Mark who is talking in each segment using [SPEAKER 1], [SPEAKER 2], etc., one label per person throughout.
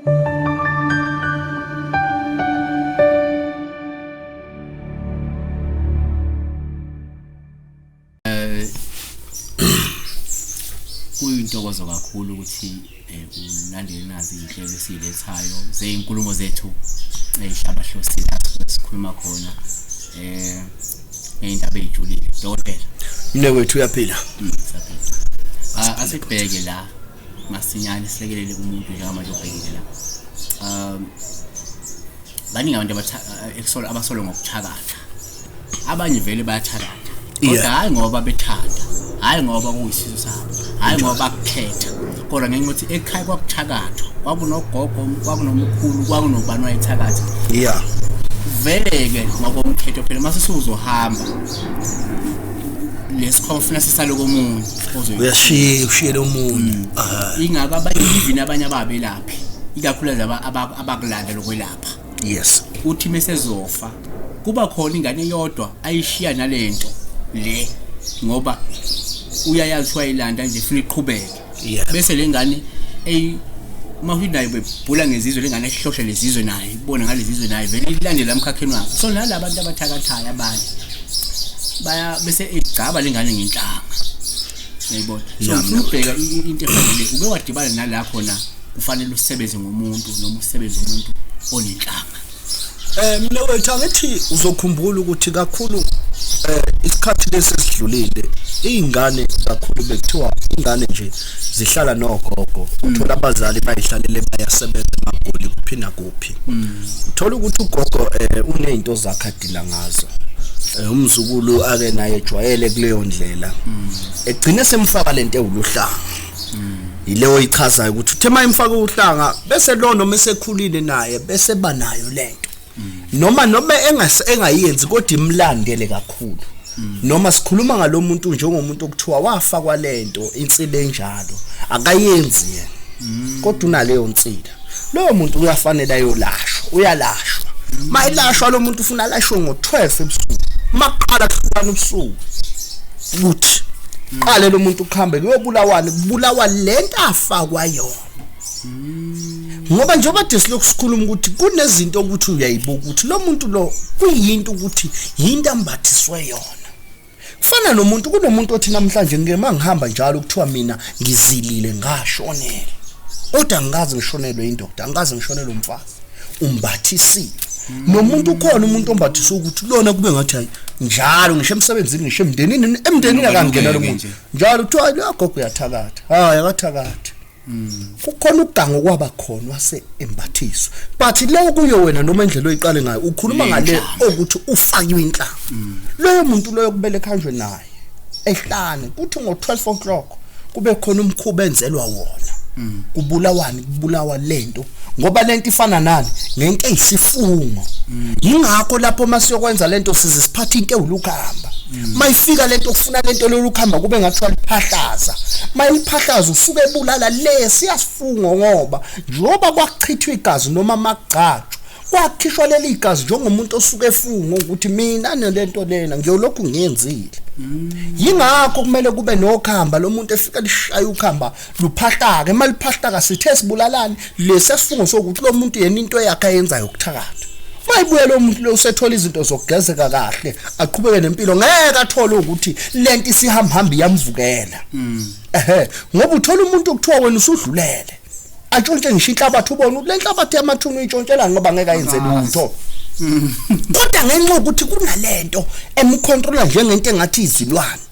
[SPEAKER 1] Kuyintokozo kakhulu ukuthi ulandele nazi iy'nhlelo esiyilethayo zey'nkulumo zethu ey'hlabahlosile la sikhuluma khona ngey'ndaba ey'julile. Dokotela.
[SPEAKER 2] Mnewethu uyaphila.
[SPEAKER 1] Siyaphila. Asibheke la masinyane silekelele umuntu njengamanje obhekile la. Baningi abantu abasolwa ngokuthakatha. Abanye vele bayathakatha. Kodwa hhayi ngoba bethanda, hhayi ngoba kuyisizo sabo, hhayi ngoba bakukhetha. Kodwa ngenxa yokuthi ekhaya kwakuthakathwa, kwakunogogo, kwakunomkhulu, kwakunobani wayethakatha. Vele-ke ngokomthetho phela mase usuzohamba lesikhwama funa sisale komunye
[SPEAKER 2] uyashiya ushiyele omunye.
[SPEAKER 1] Ingakho abanye even abanye ababelaphi ikakhulukazi abakulanda lokwelapha.
[SPEAKER 2] Yes.
[SPEAKER 1] Uthi mesezofa kuba khona ingane eyodwa ayishiya nalento le ngoba uyayazi wayilanda nje ifuna iqhubeke. Bese lengane uma uthi nayo bebhula ngezizwe lengane ehloshe lezizwe nayo ibone ngalezizwe nayo vele ilandela emkhakheni wakhe. So nalabantu abathakathayo abanye baya bese egcaba lengane ngenhlanga. Uyayibona? So ngifuna ukubheka into efanele uke wadibana nala khona kufanele usebenze ngomuntu noma usebenze umuntu onenhlanga.
[SPEAKER 2] Mina wethu angithi uzokhumbula ukuthi kakhulu isikhathi lesi esidlulile izingane kakhulu bekuthiwa ingane nje zihlala nogogo, uthola abazali bayihlalele bayasebenza emagoli kuphi nakuphi. Uthola ukuthi ugogo unezinto zakhe adila ngazo. Umzukulu ake naye ejwayele kuleyo ndlela. Egcine semfaka lento ewuluhlanga. Yileyo ichazayo ukuthi uthe mayimfaka uhlanga bese lo noma esekhulile naye bese banayo lento. Noma engayenzi kodwa imlandele kakhulu. Noma sikhuluma ngalomuntu njengomuntu okuthiwa wafakwa lento insila enjalo akayenzi yena. Kodwa unaleyo nsila. Loyo muntu uyafanele ayolashwa, uyalashwa. Mayilashwa lo muntu ufuna alashwe ngo12 ebusuku. Maqala kuhlukana ubusuku. Ukuthi qale lo muntu ukuhambe kuyobulawana, kubulawa lento afakwa yona. Ngoba njengoba desilokhu sikhuluma ukuthi kunezinto ukuthi uyayibuka ukuthi lo muntu lo kuyinto ukuthi yinto ambathiswe yona. Kufana nomuntu, kunomuntu othi namhlanje ngike mangihamba njalo kuthiwa mina ngizilile ngashonela. Kodwa angikaze ngishonelwe indoda, angikaze ngishonelwe umfazi. Umbathisile. Nomuntu ukhona umuntu ombathiswe ukuthi lona kube ngathi hayi njalo ngisho emsebenzini ngisho emndenini, emndenini akangena lo muntu. Njalo kuthiwa lo gogo uyathakatha. Hayi akathakathi. Kukhona ukuganga okwaba khona wase embathiswa. But leyo kuyo wena noma indlela oyiqale ngayo ukhuluma ngale ukuthi ufakiwe inhlanga. Loyo muntu loyo kubele khanjwe naye ehlane kuthi ngo12 o'clock kube khona umkhuba enzelwa wona. Kubulawani, kubulawa lento ngoba lento ifana nani ngento eyisifungo. Yingakho lapho masiyokwenza lento size siphathe into ewulukhamba. Mayifika lento kufuna lento lolukhamba kube ngathi waliphahlaza. Mayiphahlaza usuke ebulala lesi yasifungo ngoba njengoba kwakuchithwa igazi noma makugcatshwa kwakhishwa leli igazi njengomuntu osuke efunga ukuthi mina nalento lena ngiyolokhu ngiyenzile. Yingakho kumele kube nokhamba lo muntu efika lishaya ukhamba luphahlaka, emaliphahlaka sithe sibulalani lesi sifungo sokuthi lo muntu yena into yakhe ayenzayo ukuthakatha. Mayibuya lo muntu lo usethola izinto zokugezeka kahle aqhubeke nempilo, ngeke athole ukuthi lento isihamba hamba iyamvukela. Ngoba uthola umuntu okuthiwa wena usudlulele atshontshe ngisho inhlabathi, ubone ukuthi le nhlabathi yamathuna uyitshontshela ngoba ngeke ayenze lutho. Kodwa ngenxa yokuthi kunalento emcontrola njengento engathi izilwane,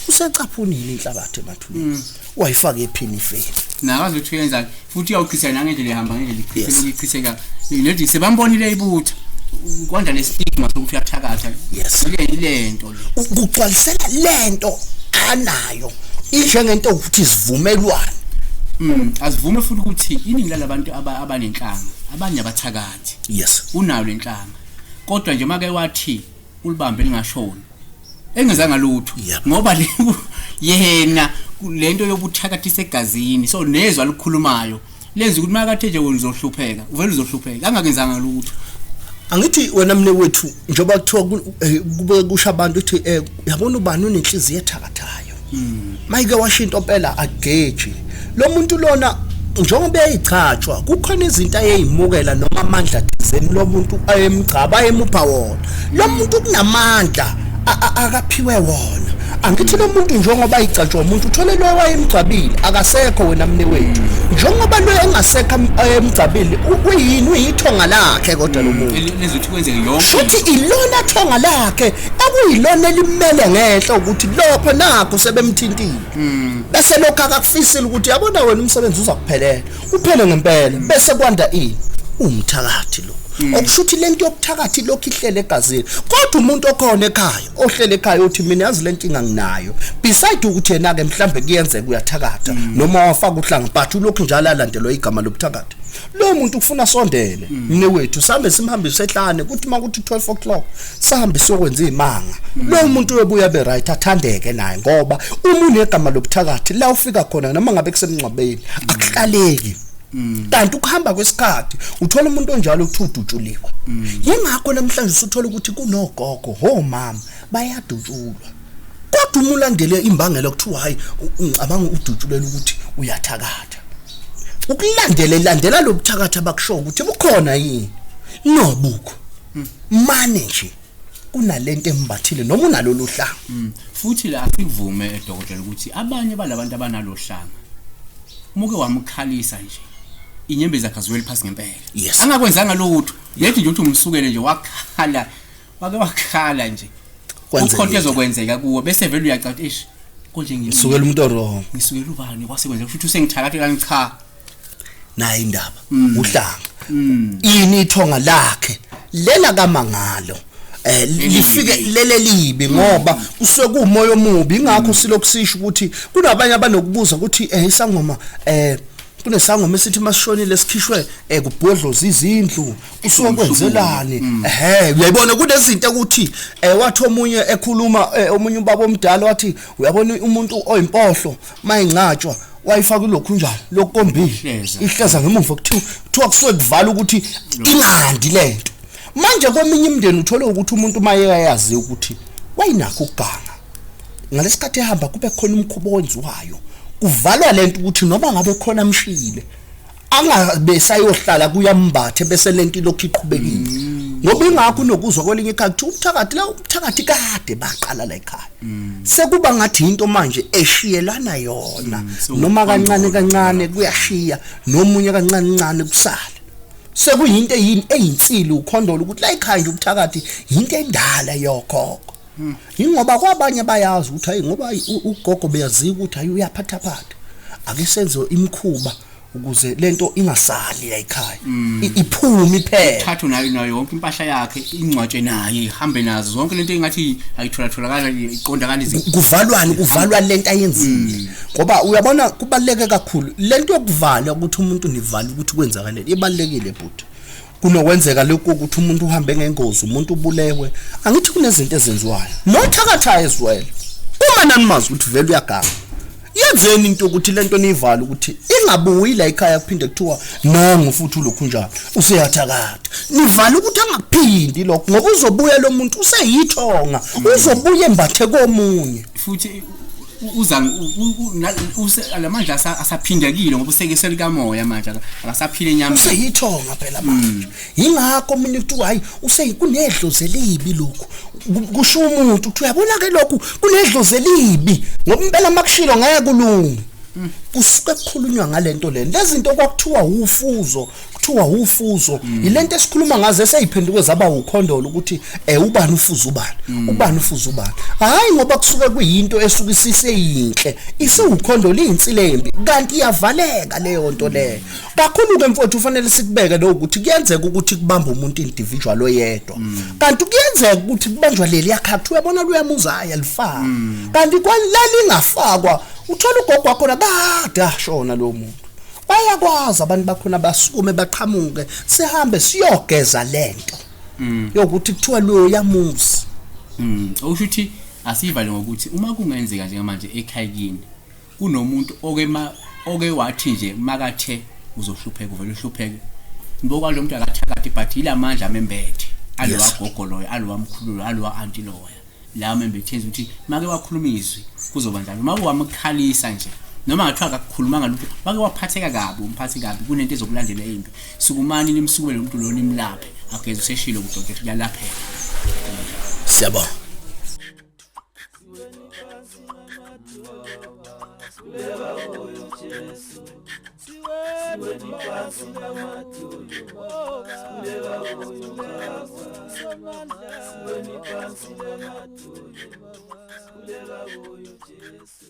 [SPEAKER 2] usecaphunile inhlabathi emathuneni wayifaka ephini ifeni.
[SPEAKER 1] Nakazi ukuthi uyenzani futhi uyawuchitha nangendlela ehamba ngendlela ichithe lokhu ichitheka. Nethi sebambonile ibutha kwanda nestigma sokuthi uyathakatha. Ile lento le
[SPEAKER 2] ukugcwalisela lento anayo injengento ukuthi isivumelwano.
[SPEAKER 1] Asivume futhi ukuthi iningi lalabantu abanenhlanga abanye abathakathi. Unayo lenhlanga kodwa nje make wathi ulibambe lingashoni engezanga lutho ngoba le yena lento yobuthakathi egazini, so nezwa alikhulumayo lenza ukuthi makathe nje wena uzohlupheka, uvele uzohlupheka angakenzanga lutho.
[SPEAKER 2] Angithi wena mne wethu njengoba kuthiwa kube kusho abantu uthi uyabona ubani unenhliziyo ethakathayo. Mayike washo into phela ageji. Lo muntu lona Njengoba eyichachwa kukhona izinto ayeyimukela noma amandla thizeni lo muntu ayemgcaba, ayemupha wona. Lo muntu kunamandla akaphiwe wona. Angithi lo muntu njengoba ayigcatshwa umuntu, uthole lo wayemgcabile akasekho, wena mnewethu. Njengoba lo engasekho ayemgcabile, uyini? Uyithonga lakhe kodwa lo muntu.
[SPEAKER 1] Lizothi kwenzeke yonke.
[SPEAKER 2] Shuthi ilona thonga lakhe ekuyilona elimele ngenhla ukuthi lokho nakho sebemthintile, bese lokho akakufisile ukuthi yabona wena umsebenzi uza kuphelela, uphele ngempela, bese kwanda ini? Umthakathi lo. Okusho ukuthi lento yobuthakathi lokhu ihlele egazini. Kodwa umuntu okhona ekhaya, ohlele ekhaya, uthi mina yazi lenkinga nginayo, beside ukuthi yena ke mhlambe kuyenzeka uyathakatha noma wafaka uhlanga, but ulokhu njalo alandelwa igama lobuthakathi, lo muntu kufuna sondele mne wethu, sihambe simhambise ehlane, kuthi makuthi 12 o'clock sihambe siyokwenza izimanga. Lo muntu uyobuya be right, athandeke naye, ngoba uma unegama lobuthakathi, la ufika khona noma ngabe kusemngcwabeni akuhlaleki. Kanti ukuhamba kwesikhathi uthola umuntu onjalo ukuthi udutshuliwe. Yingakho namhlanje usuthola ukuthi kunogogo, homama bayadutshulwa, kodwa uma ulandele imbangela kuthiwa hayi, ngicabanga udutshulela ukuthi uyathakatha. Ukulandela landela lobuthakatha abakusho ukuthi bukhona yini nobukho, mane nje kunalento embathile noma unalolu hlanga.
[SPEAKER 1] Futhi la asikuvume, dokotela, ukuthi abanye balabantu abanalohlanga, muke wamkhalisa nje, inyembezi zakhe aziweli phasi ngempela. Angakwenzanga lutho, yethi nje uthi umsukele nje, wakhala, wake wakhala nje,
[SPEAKER 2] Kwenzekile.
[SPEAKER 1] kukhona ezokwenzeka kuwe, bese vele uyacaca ukuthi eish, konje
[SPEAKER 2] Sukela umuntu o-wrong.
[SPEAKER 1] Ngisukela ubani? Kwase kwenzeka futhi usengithakathe kani? Cha.
[SPEAKER 2] Nayi indaba, uhlanga ini? Ithonga lakhe lela kamangalo lifike lele libi, ngoba kusuke kuumoya omubi. Ingakho silokhu sisho ukuthi kunabanye abanokubuza ukuthi isangoma, kunesangoma esithi masishonile sikhishwe kubhodloza izindlu, kusuke kwenzelani? Ehe, uyayibona, kunezinto ukuthi wathi omunye ekhuluma, omunye ubaba omdala wathi uyabona umuntu oyimpohlo mayingcatshwa wayifaka ilokhu njalo lokukombile.
[SPEAKER 1] Ihleza.
[SPEAKER 2] Ihleza ngemuva, kuthiwa kusuke kuvala ukuthi ingandi lento. Manje kweminye imindeni uthole ukuthi umuntu maye yazi ukuthi wayinakho ukuganga, ngalesikhathi ehamba kube khona umkhubo owenziwayo, kuvalwa lento ukuthi noma ngabe khona amshile angabe sayohlala kuyambathe, bese lento ilokhu iqhubekile. Ngoba ingakho unokuzwa kwelinye ikhaya kuthiwa ubuthakathi la, ubuthakathi kade baqala la ekhaya, sekuba ngathi into manje eshiyelana yona. Noma kancane kancane kuyashiya nomunye, kancane kancane kusale sekuyinto eyini eyinsili, ukhondola ukuthi la ekhaya nje ubuthakathi into endala yokhokho. Ingoba kwabanye bayazi ukuthi hayi, ngoba ugogo beyaziwa ukuthi hayi, uyaphathaphatha, ake senze imikhuba ukuze lento ingasali la ekhaya, iphume iphele.
[SPEAKER 1] Thathu nayo yonke impahla yakhe, ingcwatshwe naye, ihambe nazo zonke lento engathi ayitholatholakala, iqondakala izinto.
[SPEAKER 2] Kuvalwani? Kuvalwa lento ayenzile, ngoba uyabona kubaluleke kakhulu lento yokuvala, ukuthi umuntu nivala ukuthi kwenzakaleni, ibalulekile bhuti. Kunokwenzeka lokhu ukuthi umuntu uhambe ngengozi, umuntu ubulewe. Angithi kunezinto ezenziwayo nothakathayo as well. Uma nanimazi ukuthi vele uyaganga, yenzeni into ukuthi lento niyivale ukuthi ingabuyi la ekhaya, kuphinde kuthiwa nongo futhi ulokhu njalo useyathakatha. Nivala ukuthi angaphindi lokho, ngoba uzobuya lo muntu useyithonga, uzobuya embathe komunye.
[SPEAKER 1] Futhi uza lamandla asaphindekile ngoba useke selikamoya manje, akasaphile enyameni.
[SPEAKER 2] Useyithonga phela manje. Yingakho mina kuthiwa hayi, kunedlozi elibi lokhu. Kusho umuntu uthi uyabona ke lokhu kunedlozi elibi, ngoba impela makushilo ngeke kulunge. Kusuke kukhulunywa ngalento le, lezinto kwakuthiwa ufuzo, kuthiwa ufuzo yilento esikhuluma ngazo eseyiphenduke zaba ukhondolo, ukuthi ubani ufuzo ubani, ubani ufuzo ubani. Hayi, ngoba kusuke kuyinto esuke isiseyinhle, isiwukhondolo, iyinsilembi, kanti iyavaleka leyo nto leyo. Kakhulu ke mfowethu, ufanele sikubeke lokho ukuthi kuyenzeka ukuthi kubamba umuntu individual oyedwa, kanti kuyenzeka ukuthi kubanjwa leli yakha, kuthiwa uyabona luyamuza, hayi alifaka, kanti kwalingafakwa. Uthola ugogo wakhona kade ashona lo muntu, bayakwazi abantu bakhona basukume baqhamuke, sihambe siyogeza lento yokuthi kuthiwa lo yamuzi.
[SPEAKER 1] Okusho ukuthi asivale ngokuthi uma kungenzeka njengamanje ekhaya kini kunomuntu oke wathi nje makathe uzohlupheka, uvele uhlupheke. Ngoba lo muntu akathakathi, but yilamandla amembethe alowa gogo loyo, alowa mkhulu loyo, alowa auntie loya, la amembethe, yenza ukuthi make wakhuluma izwi kuzoba njalo, make wamkhalisa nje. Noma ngathiwa akakukhulumanga lutho, wake waphatheka kabi, umphathi kabi, kunento ezokulandela embi. Sukumani nimsukele lo muntu lo nimlaphe. Ageze useshilo kudokotela kuyalapheka.
[SPEAKER 2] Siyabonga.
[SPEAKER 3] Sikuleka uyo Jesu.